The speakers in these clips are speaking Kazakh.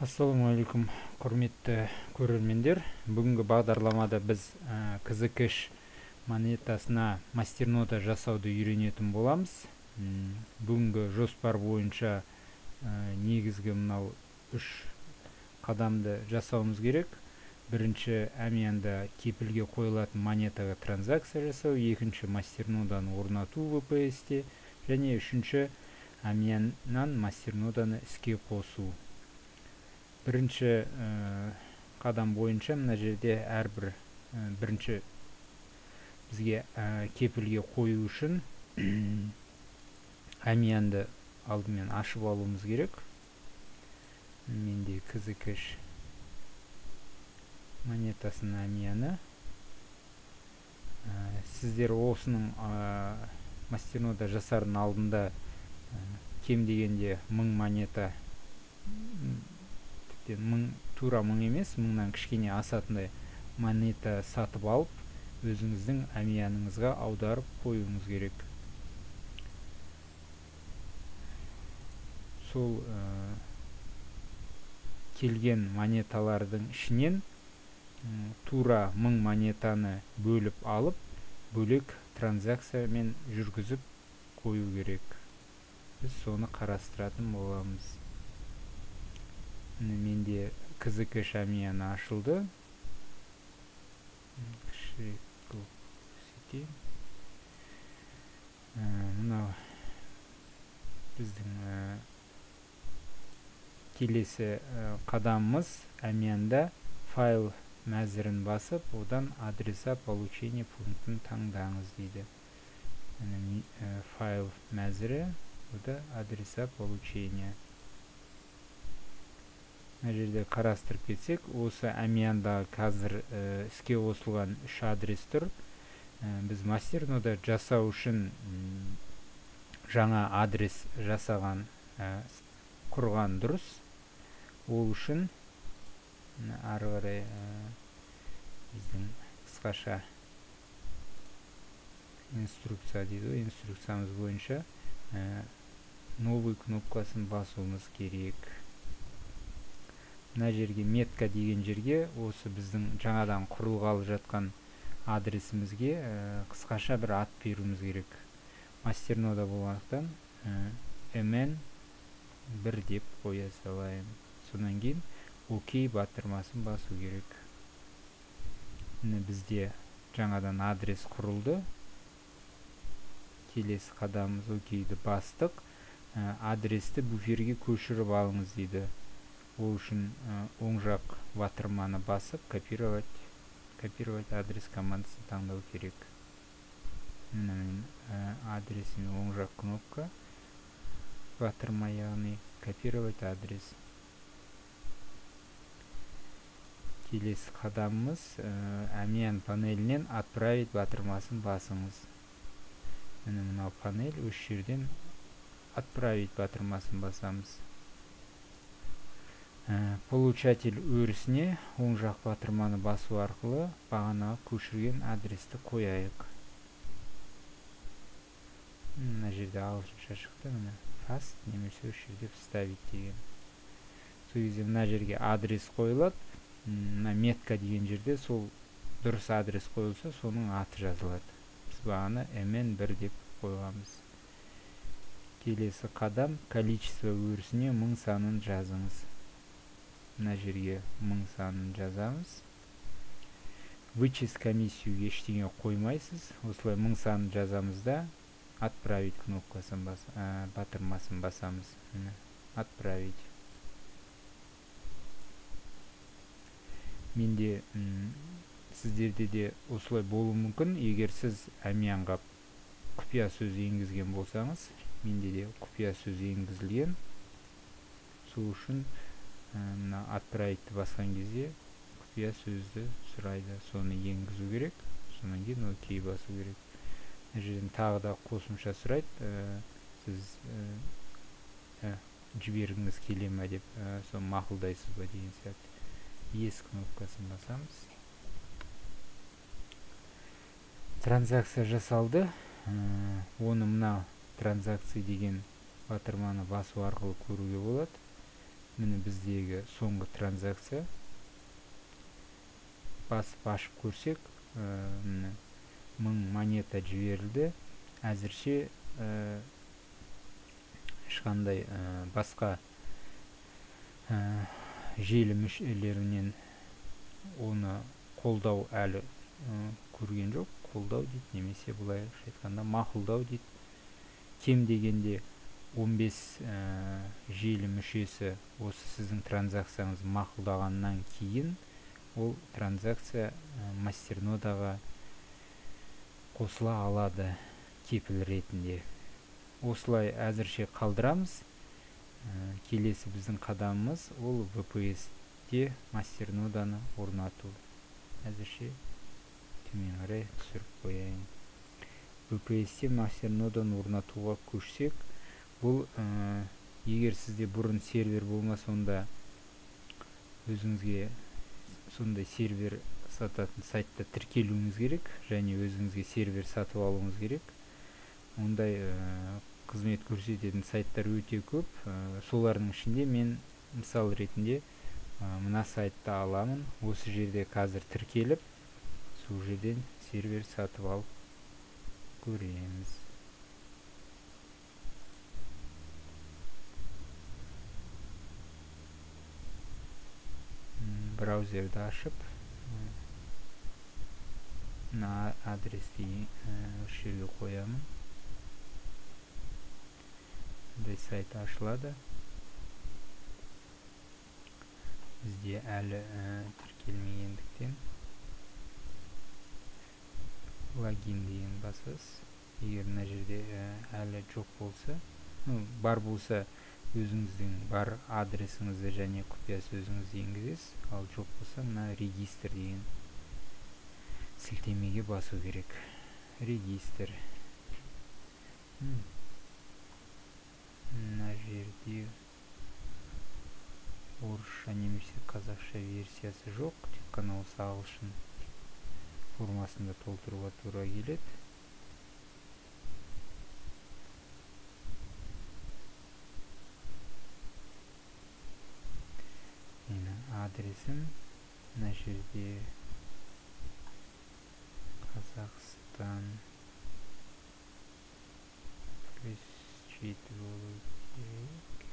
Ассалаумағалейкум, құрметті көрермендер. Бүгінгі бағдарламада біз KZCash монетасына мастернода жасауды үйренетін боламыз. Бүгінгі жоспар бойынша негізгі мынау үш қадамды жасауымыз керек. Бірінші, әмиянда кепілге қойылатын монетаға транзакция жасау, екінші, мастерноданы орнату VPS-те, және үшінші, әмияннан мастерноданы іске қосу. Бірінші қадам бойынша мына жерде әрбір бірінші бізге кепілге қою үшін әмиянды алдымен ашып алуымыз керек. Менде KZCash монетасының әмияны. Сіздер осының мастернода жасардың алдында кем дегенде 1000 монета, мың, тура 1000 емес, 1000-нан кішкене асатындай монета сатып алып, өзіңіздің әмияныңызға аударып қоюыңыз керек. Сол келген монеталардың ішінен тура 1000 монетаны бөліп алып, бөлек транзакциямен жүргізіп қою керек. Біз соны қарастыратын боламыз. Менде KZCash әмияны ашылды. Кішірек қылып көрсетейін. Мынау біздің келесі қадамымыз: әмиянда файл мәзірін басып, одан адреса получения пунктін таңдаңыз дейді. Файл мәзірі, ода адреса получения. Мына жерде қарастырып кетсек, осы әмиянда қазір іске қосылған үш адрес тұр. Біз мастернода жасау үшін жаңа адрес жасаған, құрған дұрыс. Ол үшін ары қарай біздің қысқаша инструкция дейді ғой, инструкциямыз бойынша новый кнопкасын басуымыз керек. Мына жерге метка деген жерге осы біздің жаңадан құрылғалы жатқан адресімізге қысқаша бір ат беруіміз керек. Мастернода болғандықтан MN1 деп қоя салайын. Содан кейін ОК батырмасын басу керек. Міне, бізде жаңадан адрес құрылды. Келесі қадамымыз: ОК-ді бастық. Адресті буферге көшіріп алыңыз дейді. Ол үшін оң жақ батырманы басып, копировать адрес командасын таңдау керек. Міне, мен адресіме оң жақ кнопка батырма, яғни копировать адрес. Келесі қадамымыз: әмиян панелінен отправить батырмасын басыңыз. Міне, мынау панель, осы жерден отправить батырмасын басамыз. Получатель өрісіне оң жақ батырманы басу арқылы бағанағы көшірген адресті қояйық. Мына жерде ағылшынша шықты, міне, fast немесе осы жерде вставить деген. Сол кезде мына жерге адрес қойылады. Мына метка деген жерде сол дұрыс адрес қойылса, соның аты жазылады. Біз бағана MN1 деп қойғанбыз. Келесі қадам: количество өрісіне 1000 санын жазыңыз. Мына жерге 1000 санын жазамыз. Вычесть комиссию ештеңе қоймайсыз. Осылай 1000 санын жазамыз да, отправить кнопкасын батырмасын басамыз. Міне, отправить. Менде, сіздерде де осылай болуы мүмкін. Егер сіз әмиянға құпия сөз енгізген болсаңыз, менде де құпия сөз енгізілген. Сол үшін мына отправить басқан кезде құпия сөзді сұрайды, соны енгізу керек. Содан кейін ОК басу керек. Мына жерден тағы да қосымша сұрайды, сіз жібергіңіз келе ме деп, соны мақұлдайсыз ба деген сияқты. Yes кнопкасын басамыз. Транзакция жасалды. Оны мына транзакция деген батырманы басу арқылы көруге болады. Міне біздегі соңғы транзакция. Басып ашып көрсек, міне 1000 монета жіберілді. Әзірше ешқандай басқа желі мүшелерінен оны қолдау әлі көрген жоқ. Қолдау дейді, немесе былай айтқанда мақұлдау дейді. Кем дегенде 15 желі мүшесі осы сіздің транзакцияңызды мақұлдағаннан кейін ол транзакция мастернодаға қосыла алады кепіл ретінде. Осылай әзірше қалдырамыз. Келесі біздің қадамымыз ол VPS-те мастерноданы орнату. Әзірше төмен қарай түсіріп қояйын. VPS-те мастерноданы орнатуға көшсек, бұл егер сізде бұрын сервер болмаса, онда өзіңізге сондай сервер сататын сайтта тіркелуіңіз керек және өзіңізге сервер сатып алуыңыз керек. Ондай қызмет көрсететін сайттар өте көп. Солардың ішінде мен мысал ретінде мына сайтты аламын. Осы жерде қазір тіркеліп, сол жерден сервер сатып алып көреміз. Браузерді ашып, мына адресті осы жерге қоямын. Мындай сайт ашылады. Бізде әлі тіркелмегендіктен логин деген басасыз. Егер мына жерде әлі жоқ болса, бар болса өзіңіздің бар адресіңізді және құпия сөзіңізді енгізесіз, ал жоқ болса мына регистр деген сілтемеге басу керек. Регистр. Мына жерде орысша немесе қазақша версиясы жоқ, тек қана осы ағылшын формасында толтыруға тура келеді. Менің адресім мына жерде Қазақстан +7 болу керек.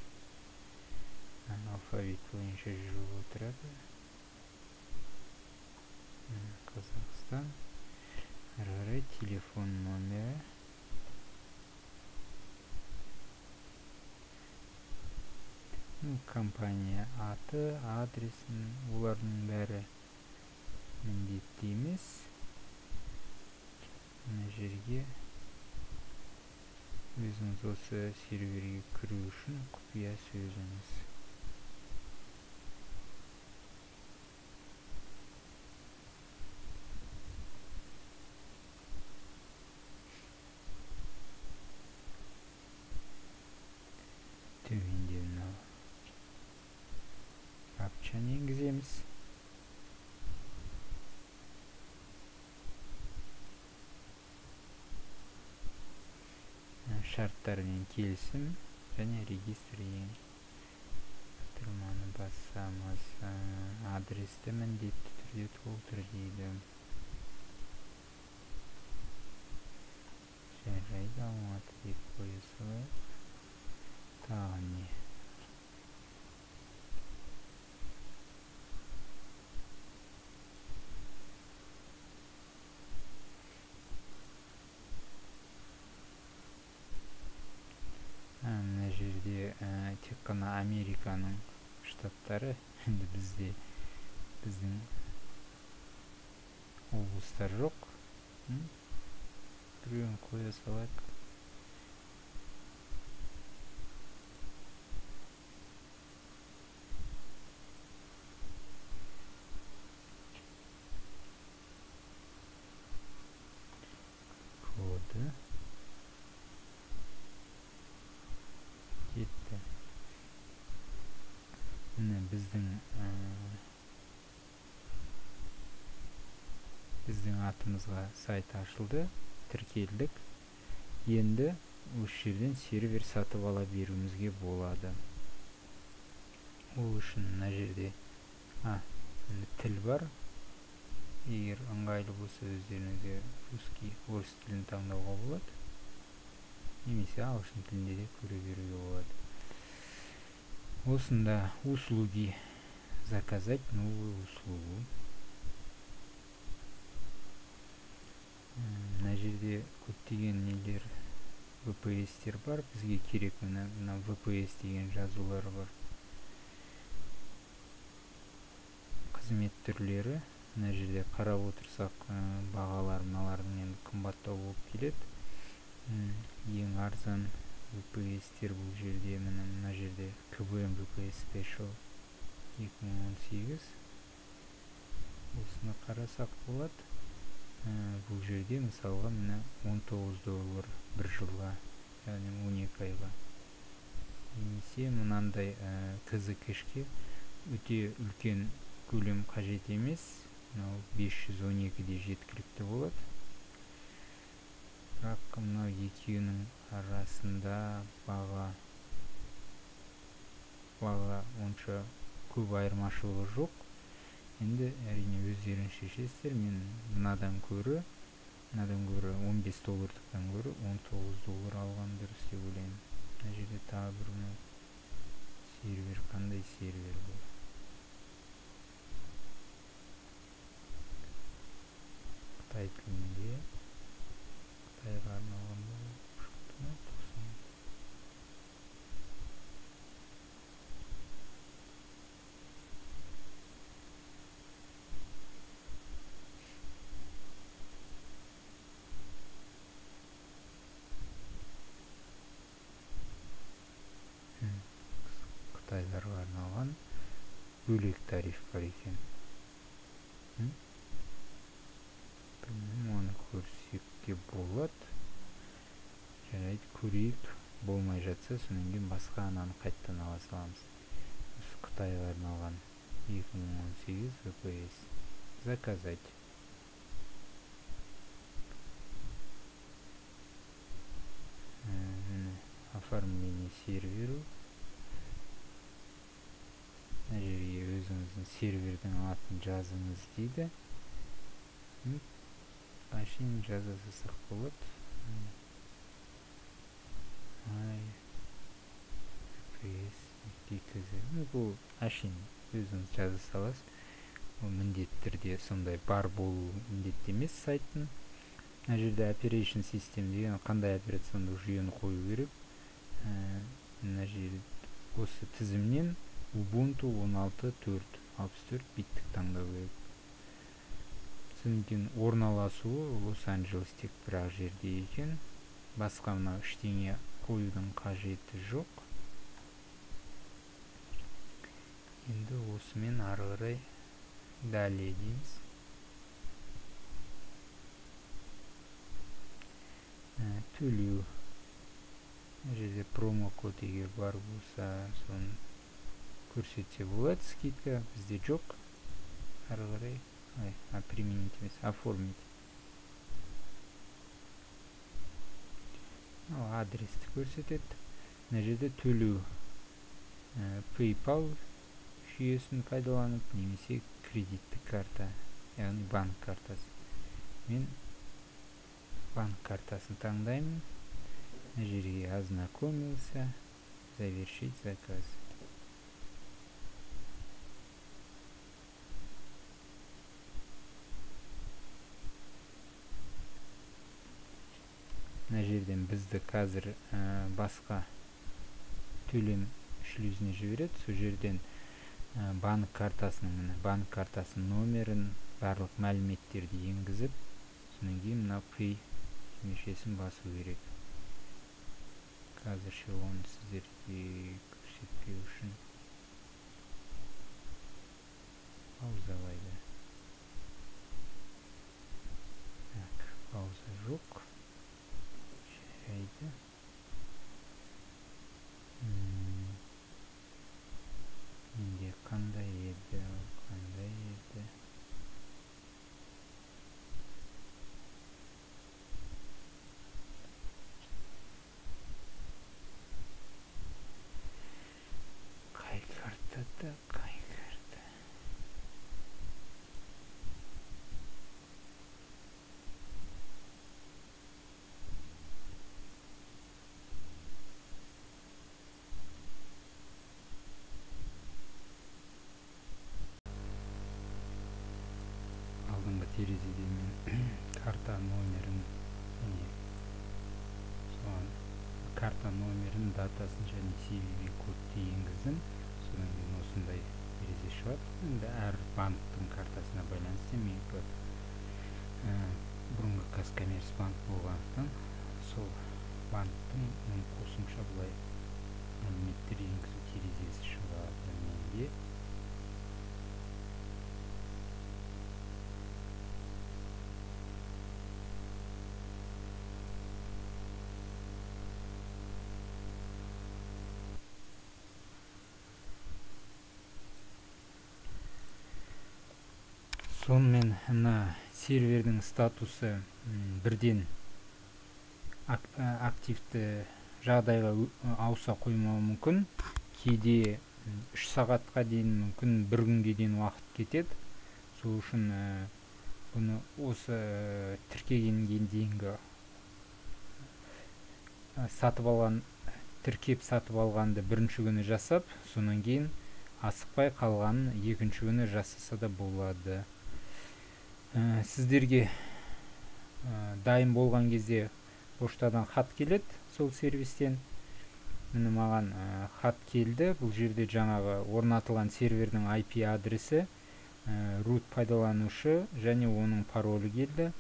Алфавит бойынша жүріп отырады. Қазақстан. Әрі қарай телефон номері. Компания аты, адресін, олардың бәрі міндетті емес. Мына жерге өзіңіз осы серверге кіру үшін құпия сөзіңіз. Төменде мынау капчаны енгіземіз. Шарттармен келісім және регистр деген батырманы басамыз. Адресті міндетті түрде толтыр дейді. Жарайды, Алматы деп қоя салайық. Тағы не? Мына жерде тек қана Американың штаттары, енді бізде біздің облыстар жоқ. Біреуін қоя салайық. Коды кетті. Міне біздің атымызға сайт ашылды, тіркелдік. Енді осы жерден сервер сатып ала беруімізге болады. үшін мына жерде тіл бар. Егер ыңғайлы болса өздеріңізге русский, орыс тілін таңдауға болады. Немесе ағылшын тілінде де көре беруге болады. Осында услуги, заказать новую услугу. Мына жерде көптеген нелер, VPS-тер бар. Бізге керек мына VPS деген жазулар бар. Қызмет түрлері. Мына жерде қарап отырсақ, бағалар мыналардың енді қымбаттау болып келеді. Ең арзан VPS-тер бұл жерде, мына жерде KVM VPS Special 2018. Осыны қарасақ болады. Бұл жерде мысалға мына $19 бір жылға, яғни 12 айға. Немесе мынандай KZ кэшке өте үлкен көлем қажет емес. Мынау 512-де жеткілікті болады. Бірақ мынау екеуінің арасында баға онша көп айырмашылығы жоқ. Енді әрине өздеріңіз шешесіздер. Мен мынадан көрі $15-тықтан көрі $19 алған дұрыс деп ойлаймын. Мына жерде тағы бір мынау сервер, қандай сервер бұл? Қытай тілінде, Қытайға арналған болып шықты ма? Қытайларға арналған бөлек тариф бар екен. Білмеймін, оны көрсек те болады. Жарайды, көрейік. Болмай жатса, содан кейін басқа ананы қайттан ала саламыз. Осы Қытайға арналған 2018 VPS. Заказать. Оформление серверу. Мына жерге өзіңіздің сервердің атын жазыңыз дейді. Әшейін жаза салсақ болады. VPS KZ. Бұл әшейін өзіңіз жаза саласыз. Ол міндетті түрде сондай бар болу міндетті емес сайттың. Мына жерде Operation System деген қандай операциондық жүйені қою керек. Мына жерде осы тізімнен Ubuntu 16.4 64 биттік таңдау керек. Содан кейін орналасуы Лос-Анджелес тек бір-ақ жерде екен. Басқа мынау ештеңе қоюдың қажеті жоқ. Енді осымен ары қарай далее дейміз. Төлеу. Мына жерде промокод егер бар болса, соны көрсетсе болады, скидка бізде жоқ. Ары қарай, применить емес, оформить. Адресті көрсетеді. Мына жерде төлеу PayPal жүйесін пайдаланып, немесе кредиттік карта, яғни банк картасы. Мен банк картасын таңдаймын. Мына жерге ознакомился, завершить заказ. Мына жерден бізді қазір басқа төлем шлюзіне жібереді. Сол жерден банк картасының, міне, банк картасының номерін, барлық мәліметтерді енгізіп, содан кейін мына Pay түймешесін басу керек. Қазірше оны сіздерге көрсетпеу үшін паузалайды. Так, пауза жоқ. Жарайды. Менде қандай еді, қандай еді? Қай Картада қай карта? Алдыңғы терезеде мен карта номерін, соған карта номерін, датасын және CVV кодты енгіздім. Содан кейін осындай терезе шығады. Енді әр банктың картасына байланысты, менікі бұрынғы Казкоммерцбанк болғандықтан сол банктың қосымша былай мәліметтер енгізу терезесі шығады менде. Сонымен мына сервердің статусы бірден активті жағдайға ауыса қоймауы мүмкін. Кейде 3 сағатқа дейін, мүмкін бір күнге дейін уақыт кетеді. Сол үшін бұны осы тіркегенге дейінгі сатып алған, тіркеп сатып алғанды бірінші күні жасап, содан кейін асықпай қалғанын екінші күні жасаса да болады. Сіздерге дайын болған кезде поштадан хат келеді сол сервистен. Міне маған хат келді. Бұл жерде жаңағы орнатылған сервердің IP адресі, root пайдаланушы және оның паролі келді.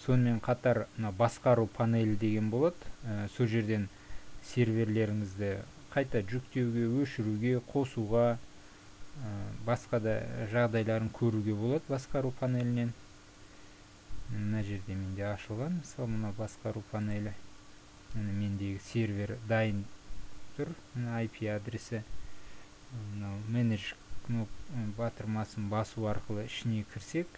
Сонымен қатар мына басқару панелі деген болады. Сол жерден серверлеріңізді қайта жүктеуге, өшіруге, қосуға, басқа да жағдайларын көруге болады басқару панелінен. Мына жерде менде ашылған, мысалы, мына басқару панелі. Міне мендегі сервер дайын тұр, мына IP адресі. Мынау менедж батырмасын басу арқылы ішіне кірсек,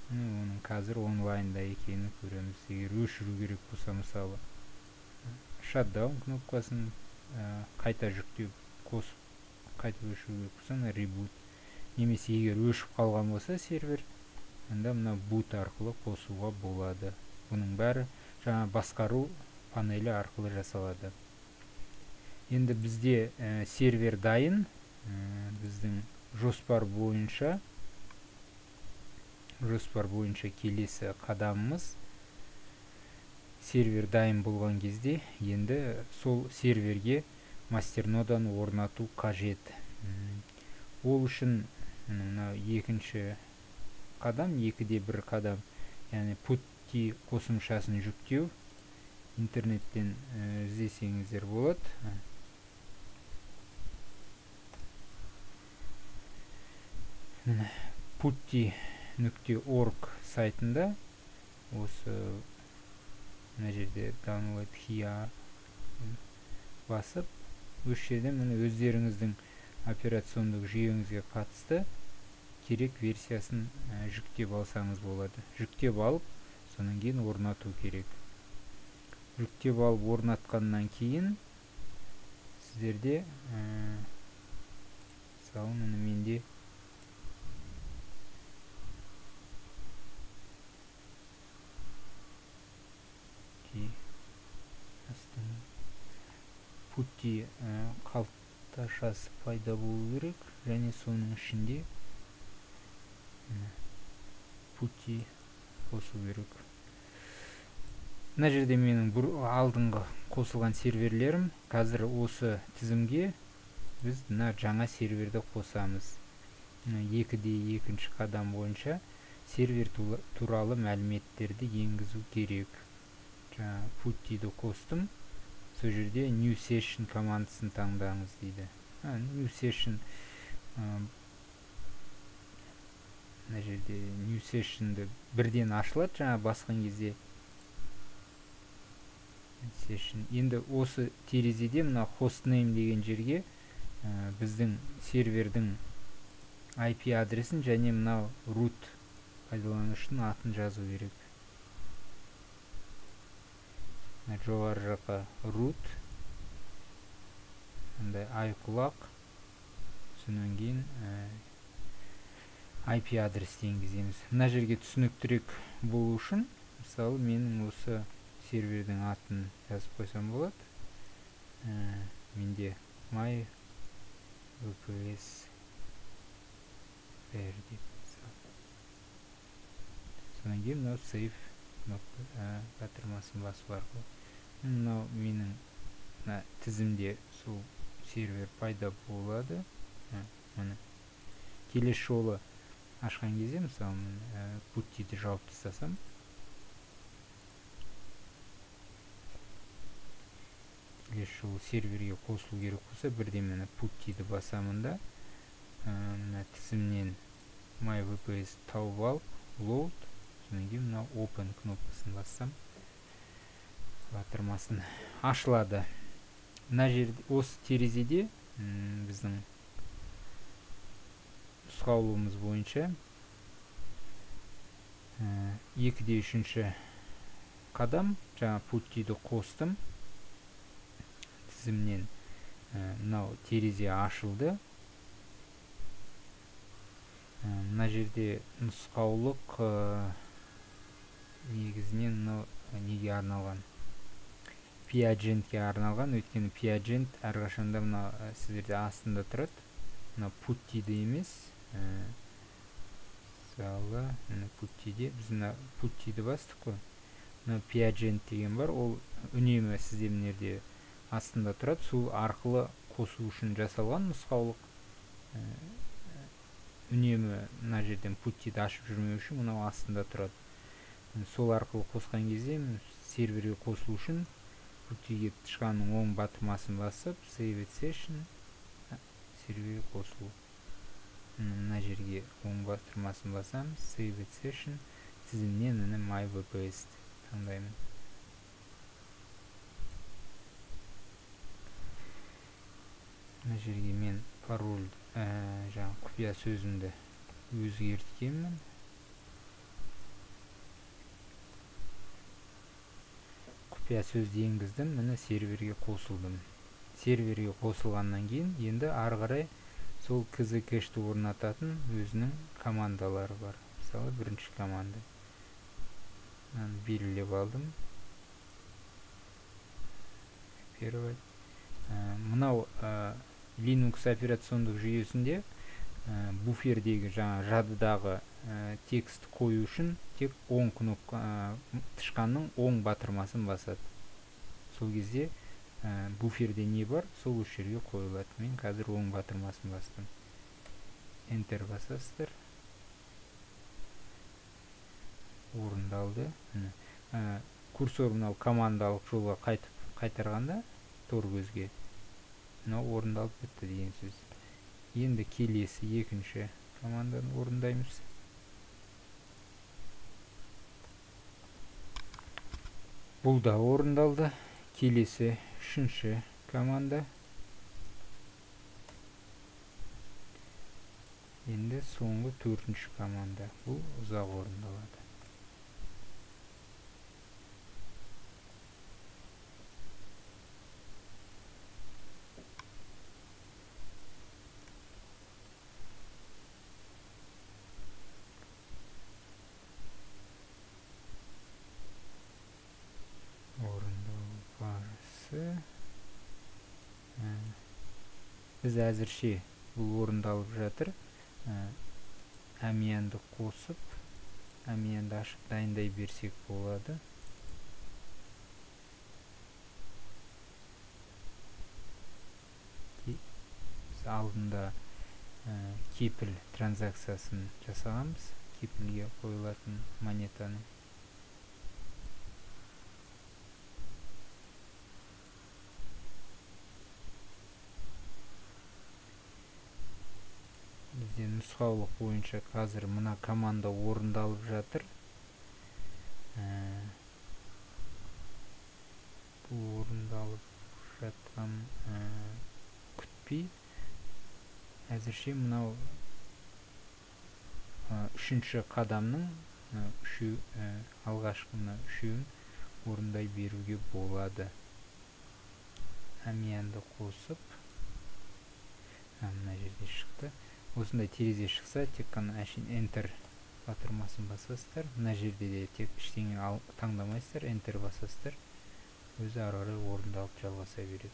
оның қазір онлайнда екенін көреміз. Егер өшіру керек болса, мысалы, shutdown кнопкасын қайта жүктеп қосып қайтып өшіру керек болса, reboot. Немесе егер өшіп қалған болса сервер, онда мына boot арқылы қосуға болады. Бұның бәрі жаңа басқару панелі арқылы жасалады. Енді бізде сервер дайын. Біздің жоспар бойынша келесі қадамымыз сервер дайын болған кезде енді сол серверге мастерноданы орнату қажет. Ол үшін мына екінші қадам, 2-1 қадам, яғни PuTTY қосымшасын жүктеу. Интернеттен іздесеңіздер болады. PuTTY.org сайтында осы мына жерде download here басып, осы жерден міне өздеріңіздің операциондық жүйеңізге қатысты керек версиясын жүктеп алсаңыз болады. Жүктеп алып, содан кейін орнату керек. Жүктеп алып орнатқаннан кейін сіздерде, мысалы, міне менде PuTTY қалташасы пайда болу керек, және соның ішінде PuTTY қосу керек. Мына жерде менің алдыңғы қосылған серверлерім. Қазір осы тізімге біз мына жаңа серверді қосамыз. 2-2 қадам бойынша сервер туралы мәліметтерді енгізу керек. Жаңа PuTTY-ді қостым. Сол жерде New Session командасын таңдаңыз дейді. New Session, мына жерде New Session'ды бірден ашылады жаңа басқан кезде. Session. Енді осы терезеде мына hostname деген жерге біздің сервердің IP адресін және мына root пайдаланушының атын жазу керек. Жоғары жаққа root, мындай айқұлақ, Содан кейін IP адресті енгіземіз. Мына жерге түсініктірек болу үшін, мысалы, менің осы сервердің атын жазып қойсам болады. Менде my VPS 1 деп. Содан кейін мынау save батырмасын басу арқылы мынау менің мына тізімде сол сервер пайда болады. Міне келесі жолы ашқан кезде, мысалы, мен путиді жауып тастасам, келесі жолы серверге қосылу керек болса, бірден міне путиді басамын да, мына тізімнен my VPS тауып алып, load, содан кейін мына open кнопкасын бассам, батырмасын ашылады. Мына жерде осы терезеде біздің нұсқаулығымыз бойынша 2-3 қадам, жаңа путиді қостым. Тізімнен мынау терезе ашылды. Мына жерде нұсқаулық негізінен мынау неге арналған? PAgent-ке арналған, өйткені PAgent әрқашанда мына сіздерде астында тұрады. Мына путиді емес, мысалы, мына путиде біз мына путиді бастық қой. Мына PAgent деген бар, ол үнемі сізде мына жерде астында тұрады. Сол арқылы қосу үшін жасалған нұсқаулық. Үнемі мына жерден путиді ашып жүрмеу үшін мынау астында тұрады. Сол арқылы қосқан кезде серверге қосылу үшін путиге тышқанның оң батырмасын басып, save session, серверге қосылу. Мына жерге оң батырмасын басамыз, save session, тізімнен міне my VPS таңдаймын. Мына жерге мен пароль, жаңа құпия сөзімді өзгерткенмін. Құпия сөзді енгіздім, міне серверге қосылдым. Серверге қосылғаннан кейін енді ары қарай сол KZCash-ті орнататын өзінің командалары бар. Мысалы, бірінші команда. Мынаны белгілеп алдым. Копировать. Мынау Linux операциондық жүйесінде буфердегі жаңа жадыдағы текст қою үшін тек оң кнопка, тышқанның оң батырмасын басады. Сол кезде буферде не бар, сол осы жерге қойылады. Мен қазір оң батырмасын бастым. Enter басасыздар. Орындалды. Курсор мынау командалық жолға қайтарғанда тор көзге мынау орындалып бітті деген сөз. Енді келесі екінші команданы орындаймыз. Бұл да орындалды. Келесі үшінші команда. Енді соңғы төртінші команда. Бұл ұзақ орындалады. Біз әзірше бұл орындалып жатыр. Әмиянды қосып, әмиянды ашып дайындай берсек болады. Біз алдында кепіл транзакциясын жасағанбыз, кепілге қойылатын монетаны. Бізде нұсқаулық бойынша қазір мына команда орындалып жатыр. Бұл орындалып жатқан күтпей әзірше мынау үшінші қадамның алғашқы мына үшеуін орындай беруге болады. Әмиянды қосып, мына жерде шықты. Осындай терезе шықса, тек қана әшейін Enter батырмасын басасыздар. Мына жерде де тек ештеңе таңдамайсыздар, Enter басасыздар. Өзі ары қарай орындалып жалғаса береді.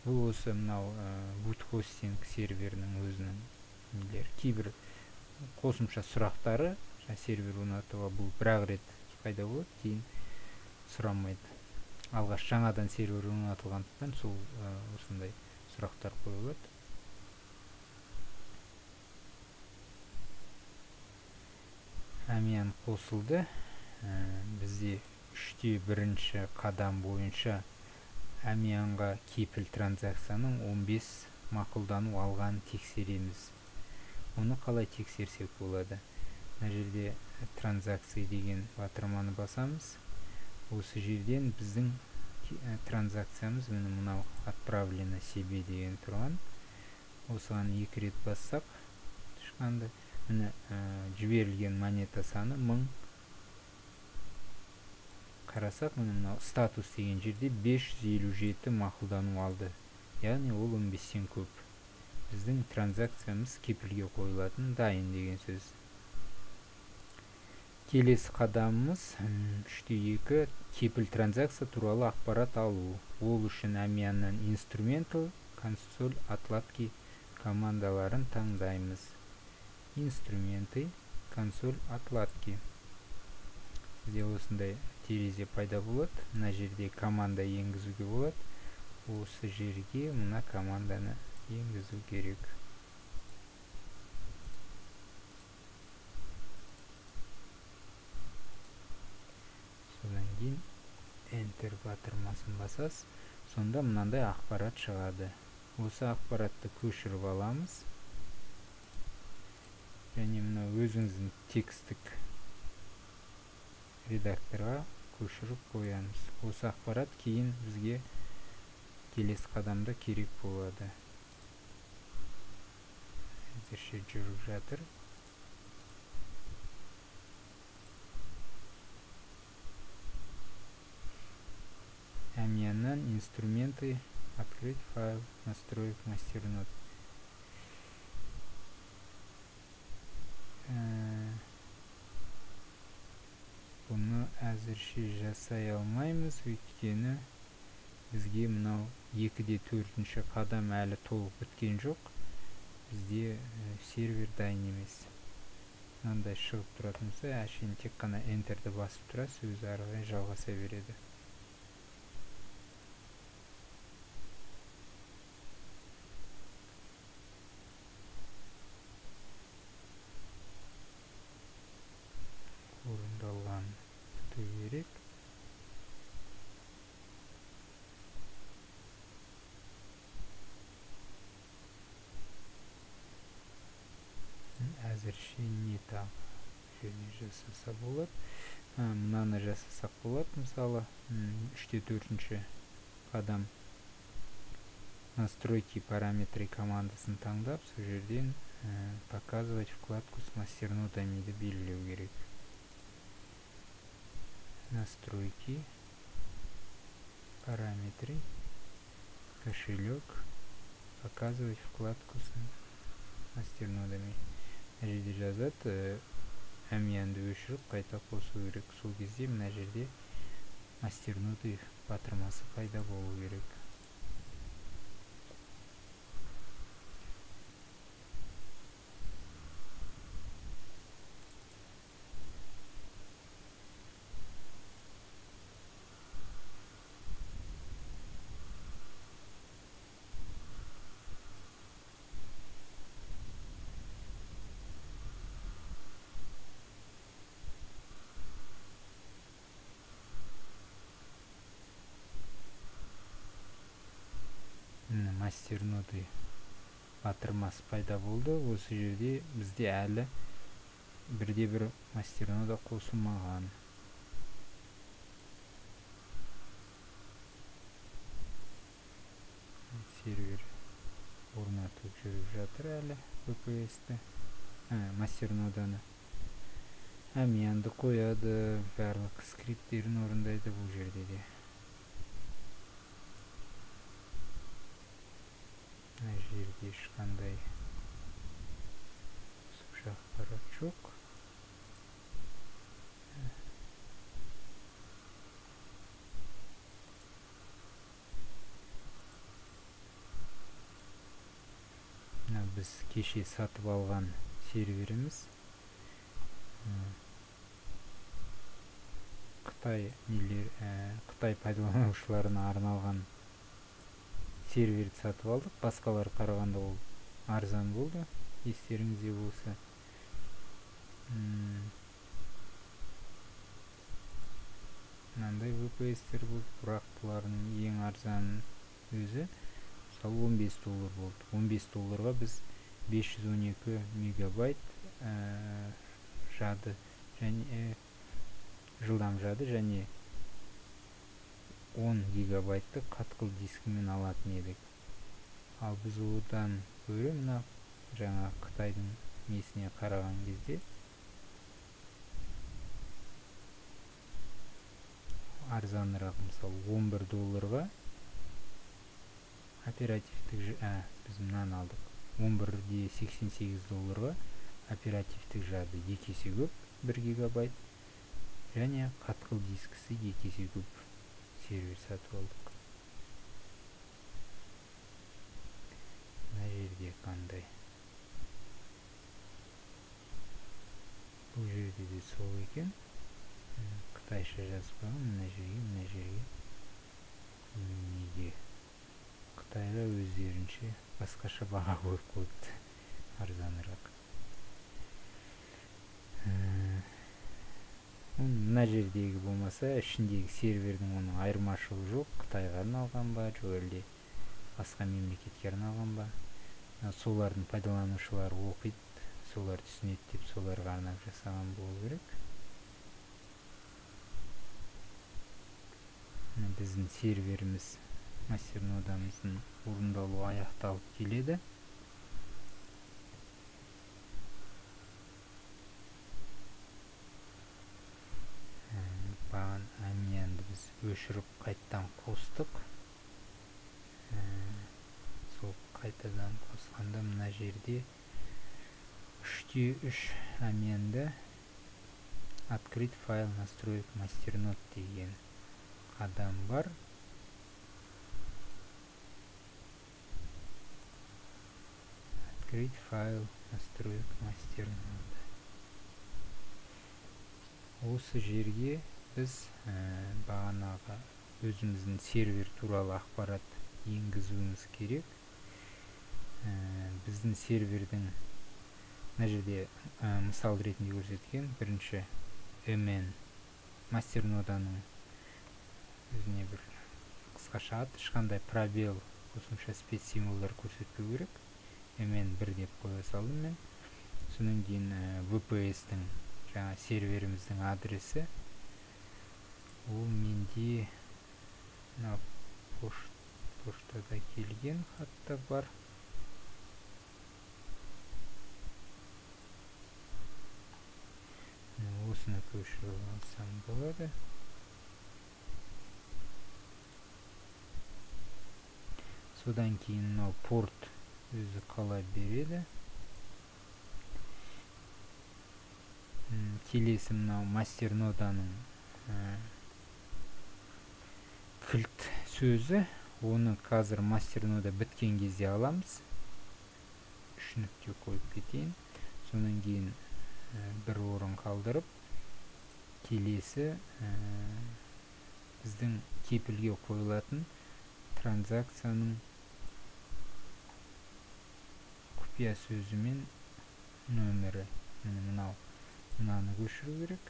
Бұл осы мынау boot hosting серверінің өзінің нелері. Кейбір қосымша сұрақтары, жаңа сервер орнатуға бұл бір-ақ рет пайда болады, кейін сұрамайды. Алғаш жаңадан сервер орнатылғандықтан сол осындай сұрақтар қойылады. Әмиян қосылды. Бізде 3-те 1 қадам бойынша әмиянға кепіл транзакцияның 15 мақұлдану алғанын тексереміз. Оны қалай тексерсек болады? Мына жерде транзакция деген батырманы басамыз. Осы жерден біздің транзакциямыз міне мынау отправлено себе деген тұрған. Осыған 2 рет бассақ шыққанды міне жіберілген монета саны 1000. Қарасақ, міне мынау статус деген жерде 557 мақұлдану алды. Яғни ол 15-тен көп. Біздің транзакциямыз кепілге қойылатын дайын деген сөз. Келесі қадамымыз 3-те 2 кепіл транзакция туралы ақпарат алу. Ол үшін әмияннан инструменты, консоль отладки командаларын таңдаймыз. Инструменты, консоль отладки. Сізде осындай терезе пайда болады. Мына жерде команда енгізуге болады. Осы жерге мына команданы енгізу керек. Содан кейін Enter батырмасын басасыз. Сонда мынандай ақпарат шығады. Осы ақпаратты көшіріп аламыз. Және мына өзіңіздің текстік редакторға көшіріп қоямыз. Осы ақпарат кейін бізге келесі қадамда керек болады. Әзірше жүріп жатыр. Әмияннан инструменты, открыть файл, настроек мастернод. Бұны әзірше жасай алмаймыз, өйткені бізге мынау 2-де 4 қадам әлі толық біткен жоқ. Бізде сервер дайын емес. Мынандай шығып тұратын болса, әшейін тек қана Enter'ді басып тұрасыз, өзі ары қарай жалғаса береді. Орындалған күту керек. Әзірше не тағы жерде жасаса болады. Мынаны жасасақ болады, мысалы, 3-те 4 қадам настройки параметры командасын таңдап, сол жерден показывать вкладку с мастернодами деп белгілеу керек. Настройки, параметры, кошелек, показывать вкладку с мастернодами. Мына жерде жазады, әмиянды өшіріп қайта қосу керек. Сол кезде мына жерде мастерноды батырмасы пайда болу керек. Мастерноды батырмасы пайда болды. Осы жерде бізде әлі бірде-бір мастернода қосылмаған. Сервер орнатып жүріп жатыр әлі VPS-ті, мастерноданы. Әмиянды қояды, барлық скрипттерін орындайды бұл жерде де. Мына жерде ешқандай біз кеше сатып алған серверіміз. Қытай Қытай пайдаланушыларына арналған серверді сатып алдық. Басқалар қарағанда ол арзан болды, естеріңізде болса. Мынандай VPS-тер болды, бірақ бұлардың ең арзан өзі мысалы 15 доллар болды. 15 долларға біз 512 мегабайт жады және жылдам жады және 10 гигабайтты қатқыл дискімен алатын едік. Ал біз одан гөрі мына жаңа Қытайдың несіне қараған кезде арзанырақ, мысалы 11 долларға оперативтік, біз мынаны алдық. 11,88 долларға оперативтік жады 2 есе көп, 1 гигабайт және қатқыл дискісі 2 есе көп сервер сатып алдық. Мына жерде қандай? Бұл жерде де сол екен. Қытайша жазып қойған, мына жерге, мына жерге. Неге? Қытайға өздерінше басқаша баға қойып қойыпты, арзанырақ. Мына жердегі болмаса, ішіндегі сервердің оның айырмашылығы жоқ. Қытайға арналған ба, жоқ әлде басқа мемлекетке арналған ба? Солардың пайдаланушылары оқиды, солар түсінеді деп соларға арнап жасаған болу керек. Біздің серверіміз, мастернодамыздың орындалуы аяқталып келеді. Баған әмиянды біз өшіріп қайттан қостық. Сол қайтадан қосқанда мына жерде 3-3 әмиянды открыть файл настроек мастернод деген қадам бар. Открыть файл настроек мастернод. Осы жерге біз бағанағы өзіміздің сервер туралы ақпарат енгізуіміз керек. Біздің сервердің мына жерде мысал ретінде көрсеткен бірінші MN мастерноданың өзіне бір қысқаша ат, ешқандай пробел, қосымша спецсимволдар көрсетпеу керек. MN1 деп қоя салдым мен. Содан кейін VPS-тің жаңа серверіміздің адресі, ол менде мына поштада келген хатта бар. Осыны көшіріп алсам болады. Содан кейін мынау порт өзі қала береді. Келесі мынау мастерноданың кілт сөзі. Оны қазір мастернода біткен кезде аламыз. 3 нүкте қойып кетейін. Содан кейін бір орын қалдырып, келесі біздің кепілге қойылатын транзакцияның құпия сөзі мен нөмірі. Мынау мынаны көшіру керек.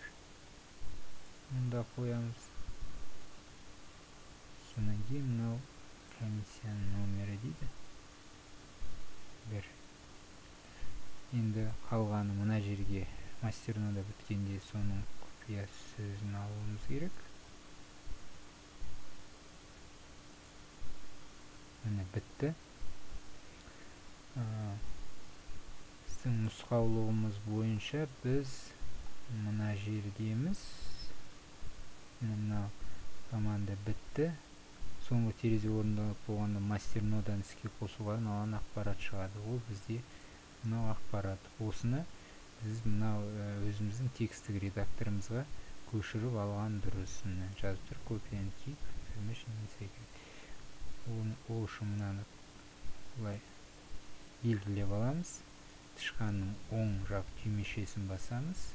Мұнда қоямыз. Содан кейін мынау комиссияның нөмірі дейді. 1. Енді қалғаны мына жерге мастернода біткенде соның құпия сөзін алуымыз керек. Міне бітті. Біздің нұсқаулығымыз бойынша біз мына жердеміз. Мына команда бітті. Соңғы терезе орындалып болғанда мастернодан іске қосуға арналған ақпарат шығады. Ол бізде мынау ақпарат. Осыны біз мынау өзіміздің текстік редакторымызға көшіріп алған дұрыс. Міне жазып тұр, copy and keep information. Ол үшін мынаны былай Белгілеп аламыз. Тышқанның оң жақ түймешесін басамыз.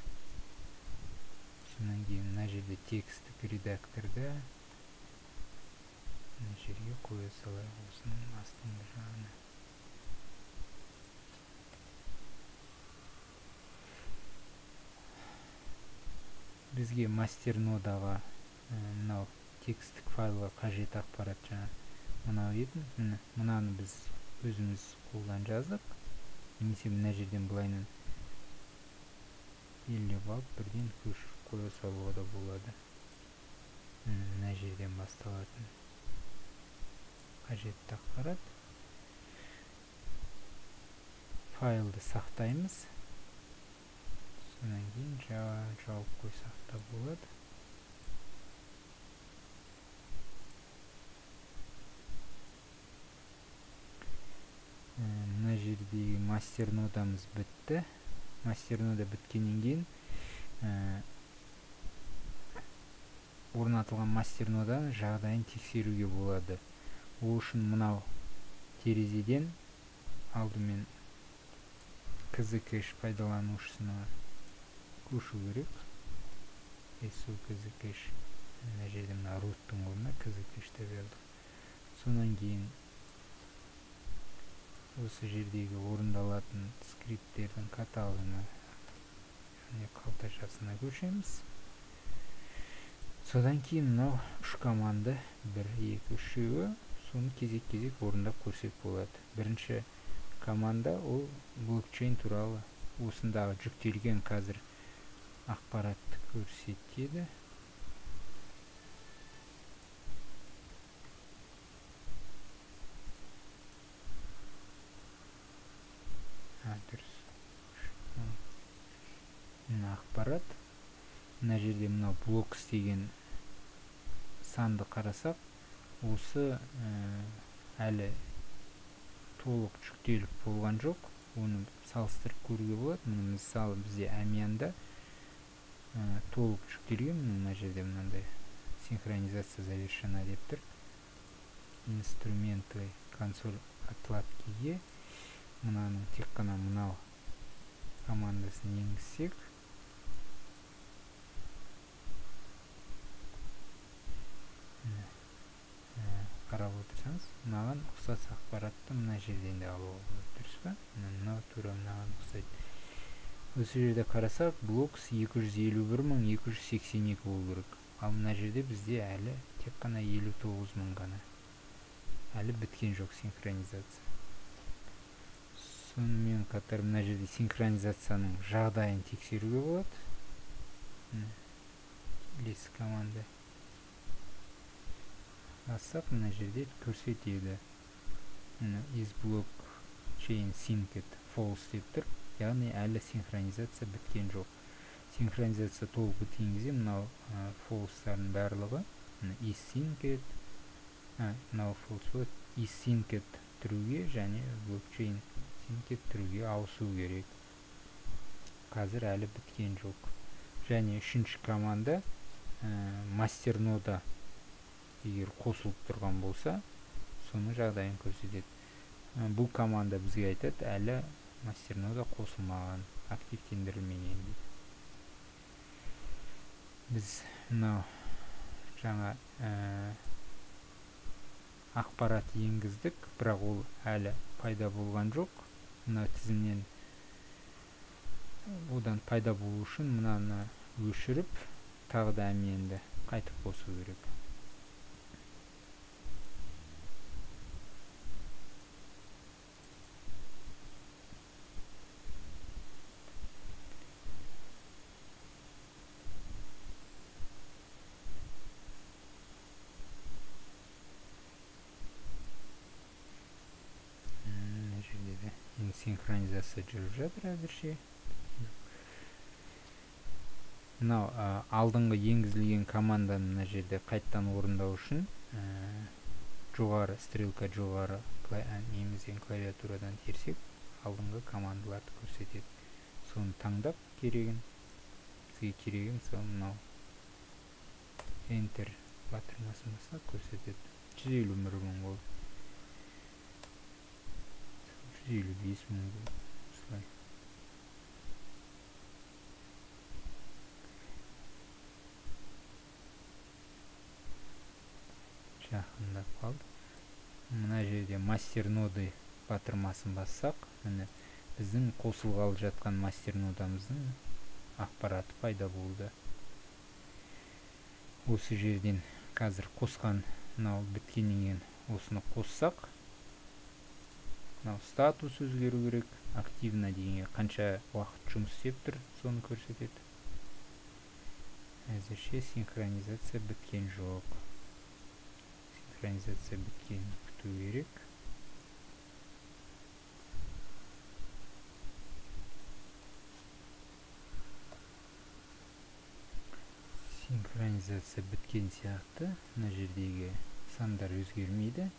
Содан кейін мына жерде текстік редакторда мына жерге қоя салайық, осының астыңғы жағына. Бізге мастер нодаға мынау текстік файлға қажет ақпарат жаңа мынау еді. Міне, мынаны біз өзіміз қолдан жаздық. Немесе мына жерден былайынан белгілеп алып бірден көшіріп қоя салуға да болады. Мына жерден басталатын қажетті ақпарат. Файлды сақтаймыз. Содан кейін жауып қойсақ та болады. Мына жердегі мастер нодамыз бітті. Мастер нода біткеннен кейін орнатылған мастер ноданың жағдайын тексеруге болады. Ол үшін мынау терезеден алдымен KZCash пайдаланушысына көшу керек. SU KZCash. Мына жерде мына root-тың орнына KZCash деп жаздық. Содан кейін осы жердегі орындалатын скрипттердің каталогына, яғни қалташасына көшеміз. Содан кейін мынау үш команда, 1, 2, 3-еуі, соны кезек-кезек орындап көрсек болады. Бірінші команда ол блокчейн туралы осындағы жүктелген қазір ақпаратты көрсетеді. Дұрыс. Мына ақпарат. Мына жерде мынау блокс деген санды қарасақ, осы әлі толық жүктеліп болған жоқ. Оны салыстырып көруге болады. Міне, мысалы, бізде Амиянда толық жүктелген. Мына жерде мынандай синхронизация завершена деп тұр. Инструменты консоль отладкиге мынаның тек қана мынау командасын енгізсек, қарап отырсаңыз, мынаған ұқсас ақпаратты мына жерден де алуға болады, дұрыс па? Мынау тура мынаған ұқсайды. Осы жерде қарасақ, блокс 251 282 болу керек. Ал мына жерде бізде әлі тек қана 59 000 ғана. Әлі біткен жоқ синхронизация. Сонымен қатар мына жерде синхронизацияның жағдайын тексеруге болады. Келесі команда бассақ, мына жерде көрсетеді. Мына is blockchain synced false деп тұр. Яғни әлі синхронизация біткен жоқ. Синхронизация толық біткен кезде мынау false-тардың барлығы, мына is synced, мынау false болады, is synced trueге және blockchain synced trueге ауысу керек. Қазір әлі біткен жоқ. Және үшінші команда мастер нода егер қосылып тұрған болса, соның жағдайын көрсетеді. Бұл команда бізге айтады, әлі мастер нода қосылмаған, активтендірілмеген дейді. Біз мынау жаңа ақпарат енгіздік, бірақ ол әлі пайда болған жоқ. Мына тізімнен одан пайда болу үшін мынаны өшіріп, тағы да әмиянды қайтып қосу керек. Синхронизация жүріп жатыр әзірше. Мынау алдыңғы енгізілген команданы мына жерде қайттан орындау үшін жоғары стрелка жоғары немізден клавиатурадан терсек, алдыңғы командаларды көрсетеді. Соны таңдап керегін, бізге керегі мысалы мынау Enter батырмасын бассақ көрсетеді. 151 000 болды. 355 мың осылай. Жақындап қалды. Мына жерде мастер-ноды батырмасын бассақ, міне біздің қосылғалы жатқан мастер-нодамыздың ақпараты пайда болды. Осы жерден қазір қосқан мынау біткеннен кейін осыны қоссақ, мынау статус өзгеру керек, активно дегенге қанша уақыт жұмыс істеп тұр, соны көрсетеді. Әзірше синхронизация біткен жоқ. Синхронизация біткенін күту керек. Синхронизация біткен сияқты. Мына жердегі сандар өзгермейді.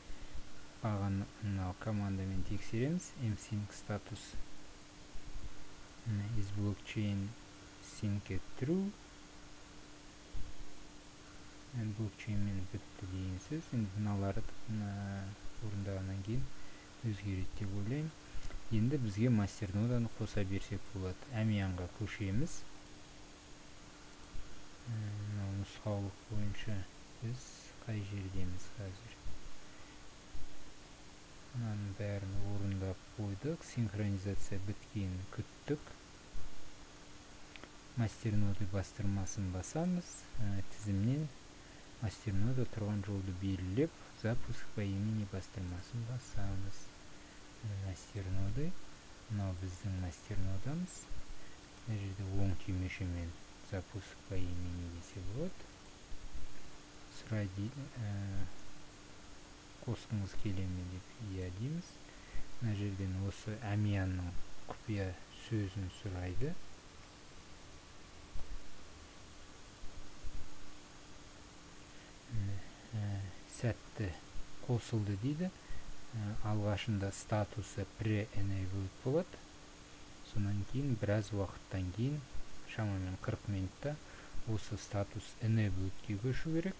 Бағаны мынау командамен тексереміз. Msync статус is blockchain synced true. Блокчейнмен бітті деген сөз. Енді мыналарды орындағаннан кейін өзгереді деп ойлаймын. Енді бізге мастерноданы қоса берсек болады. Әмиянға көшеміз. Мынау нұсқаулық бойынша біз қай жердеміз қазір? Мынаның бәрін орындап қойдық. Синхронизация біткенін күттік. Мастерноды бастырмасын басамыз. Тізімнен мастернода тұрған жолды белгілеп, запуск по имени бастырмасын басамыз. Мастерноды. Мынау біздің мастернодамыз. Мына жерде оң түймешемен запуск по имени десе болады. Сұрай дейді, қосқыңыз келе ме деп иә дейміз. Мына жерден осы әмиянның құпия сөзін сұрайды. Сәтті қосылды дейді. Алғашында статусы pre-enabled болады. Сонан кейін біраз уақыттан кейін, шамамен 40 минутта осы статус enabled'ке көшу керек.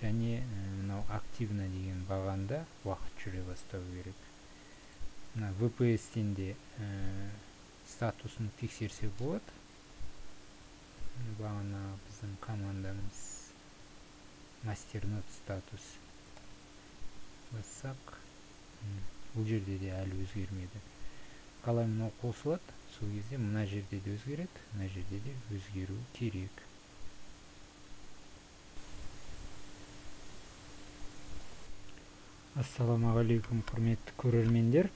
Және мынау активно деген бағанда уақыт жүре бастау керек. Мына VPS-тен де статусын тексерсе болады. Бағана біздің командамыз мастернод статус бассақ, бұл жерде де әлі өзгермеді. Қалай мынау қосылады, сол кезде мына жерде де өзгереді, мына жерде де өзгеру керек. Ассалаумағалейкум, құрметті көрермендер.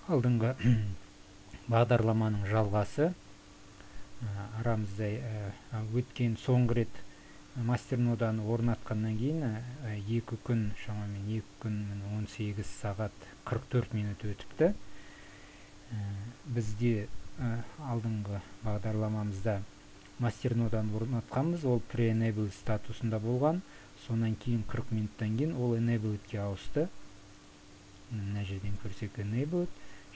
Алдыңғы бағдарламаның жалғасы. Арамызда өткен соңғы рет мастерноданы орнатқаннан кейін 2 күн, шамамен 2 күн 18 сағат 44 минут өтіпті. Бізде алдыңғы бағдарламамызда мастерноданы орнатқанбыз, ол pre-enable статусында болған. Сонан кейін 40 минуттан кейін ол enabled'ке ауысты. Мына жерден көрсек enabled.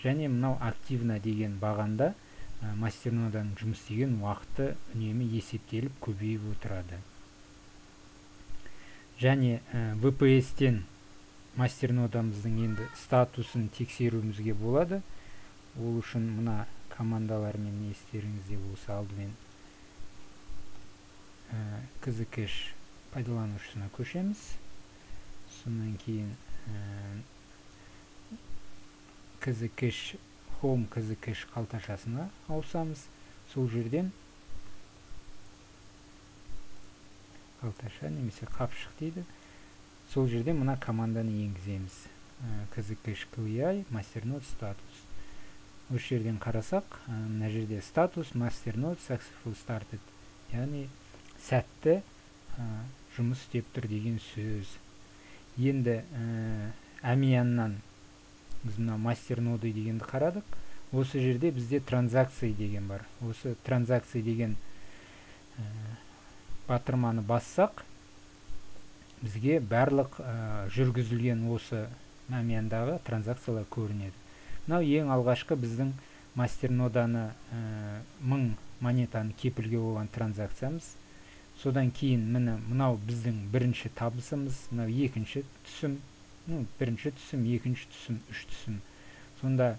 Және мынау активно деген бағанда мастерноданың жұмыс істеген уақыты үнемі есептеліп көбейіп отырады. Және VPS-тен мастернодамыздың енді статусын тексеруімізге болады. Ол үшін мына командалармен естеріңізде болса, алдымен KZCash пайдаланушысына көшеміз. Сонан кейін KZCash Home KZCash қалташасына ауысамыз. Сол жерден қалташа немесе қапшық дейді. Сол жерден мына команданы енгіземіз. KZCash CLI masternode status. Осы жерден қарасақ, мына жерде статус masternode successful started, яғни сәтті жұмыс істеп тұр деген сөз. Енді әмияннан біз мына мастерноды дегенді қарадық. Осы жерде бізде транзакция деген бар. Осы транзакция деген батырманы бассақ, бізге барлық жүргізілген осы әмияндағы транзакциялар көрінеді. Мынау ең алғашқы біздің мастерноданы 1000 монетаны кепілге қойған транзакциямыз. Содан кейін міне мынау біздің бірінші табысымыз, мынау екінші түсім, бірінші түсім, екінші түсім, үш түсім. Сонда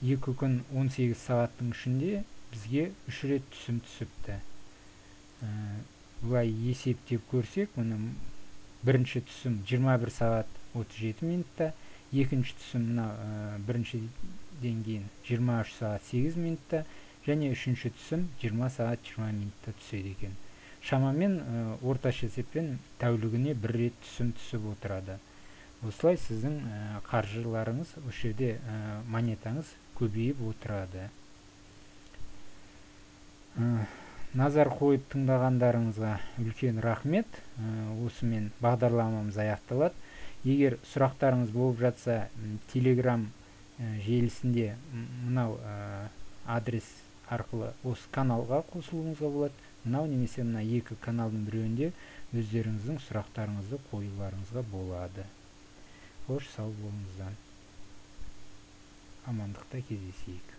2 күн 18 сағаттың ішінде бізге 3 рет түсім түсіпті. Былай есептеп көрсек, мұны бірінші түсім 21 сағат 37 минутта, екінші түсім мына біріншіден кейін 23 сағат 8 минутта және үшінші түсім 20 сағат 20 минутта түседі екен. Шамамен орташа есеппен тәулігіне бір рет түсім түсіп отырады. Осылай сіздің қаржыларыңыз осы жерде монетаңыз көбейіп отырады. Назар қойып тыңдағандарыңызға үлкен рахмет. Осымен бағдарламамыз аяқталады. Егер сұрақтарыңыз болып жатса, Telegram желісінде мынау адрес арқылы осы каналға қосылуыңызға болады. Мынау немесе мына екі каналдың біреуінде өздеріңіздің сұрақтарыңызды қоюларыңызға болады. Қош, сау болыңыздар. Амандықта кездесейік.